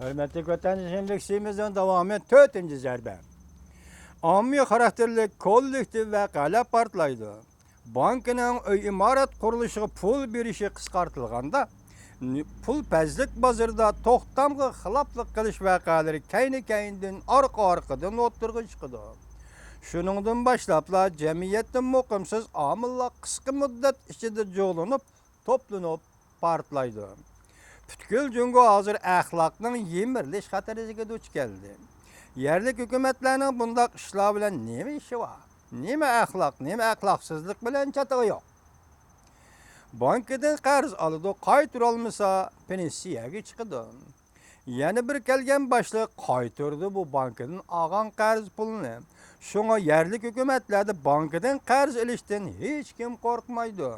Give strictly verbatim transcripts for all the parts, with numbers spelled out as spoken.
ھۆرمەتلىك ۋەتەندىشىم، لېكسىيىمىزنىڭ داۋامى، تۆتىنچى زەربە. ئاممىۋى خاراكتېرلىك كوللېكتىپ ۋەقەلەر پارتلايدۇ. بانكىنىڭ ئۆي ئىمارەت قۇرۇلۇشىغا پۇل بېرىشى قىسقارتىلغاندا، پۇل پەزلىك بازىرىدا توختامغا خىلاپلىق قىلىش ۋەقەلىرى كەينى-كەينىدىن، ئارقا-ئارقىدىن ئوتتۇرىغا چىقىدۇ. شۇنىڭدىن باشلاپلا جەمئىيەتتە مۇقىمسىز ئامىللار قىسقا مۇددەت ئىچىدە جۇغلىنىپ، توپلىنىپ پارتلايدۇ. پۈتكۈل جۇڭگو ھازىر ئەخلاقنىڭ يىمىرىلىش خەتىرىگە دۇچ كەلدى. يەرلىك ھۆكۈمەتلەرنىڭ بۇنداق ئىشلار بىلەن نېمە ئىشى بار؟ نېمە ئەخلاق، نېمە ئەخلاقسىزلىق بىلەن چاتىقى يوق؟ بانكىدىن قەرز ئالىدۇ، قايتۇرالمىسا، پېنسىيەگە چىقىدۇ. يەنە بىر كەلگەن باشلىق قايتۇرىدۇ بۇ بانكىدىن ئالغان قەرز پۇلىنى. شۇڭا يەرلىك ھۆكۈمەتلەردە بانكىدىن قەرز ئېلىشتىن ھېچكىم قورقمايدۇ.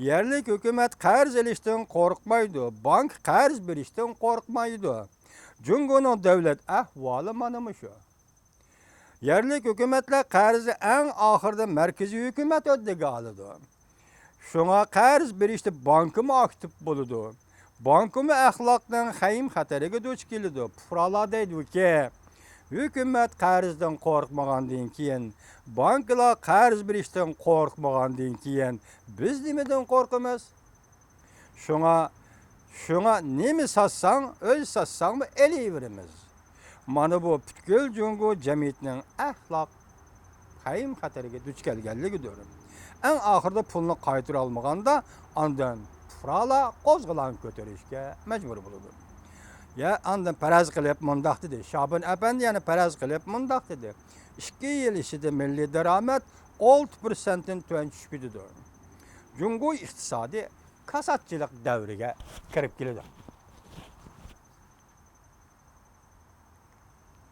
يەرلىك ھۆكۈمەت قەرز ئېلىشتىن قورقمايدۇ، بانكا قەرز بېرىشتىن قورقمايدۇ. جۇڭگونىڭ دۆلەت ئەھۋالى مانا مۇشۇ. يەرلىك ھۆكۈمەتلەر قەرزنى ئەڭ ئاخىرىدا مەركىزىي ھۆكۈمەت ھۆددىگە ئالىدۇ. شۇڭا قەرز بېرىشتە بانكىمۇ ئاكتىپ بولىدۇ. بانكىمۇ ئەخلاقنىڭ خەيم-خەتىرىگە دۇچ كېلىدۇ. پۇقرالار دەيدۇكى، ھۆكۈمەت قەرزدىن قورقمىغاندىن كېيىن، بانكىلار قەرز بېرىشتىن قورقمىغاندىن كېيىن، بىز نېمىدىن قورقىمىز؟ شۇڭا، شۇڭا نېمە ساتساڭ، ئۆي ساتساڭمۇ ئېلىۋېرىمىز. مانا بۇ پۈتكۈل جۇڭگو جەمئىيىتىنىڭ ئەخلاق خەيم-خەتىرىگە دۇچ كەلگەنلىكىدۇر. ئەڭ ئاخىرىدا پۇلنى قايتۇرالمىغاندا، ئاندىن پۇقرالار قوزغىلاڭ كۆتۈرۈشكە مەجبۇر بولىدۇ. يا، ئاندىن پەرەز قىلىپ مۇنداق دېدى، شابىن ئەپەندى يەنە پەرەز قىلىپ مۇنداق دېدى، ئىككى يىل ئىچىدە مىللىي دارامەت ئالتە پىرسەنتتىن تۆۋەن چۈشۈپ كېتىدۇ. جۇڭگو ئىقتىسادى كاساتچىلىق دەۋرىگە كىرىپ كېلىدۇ.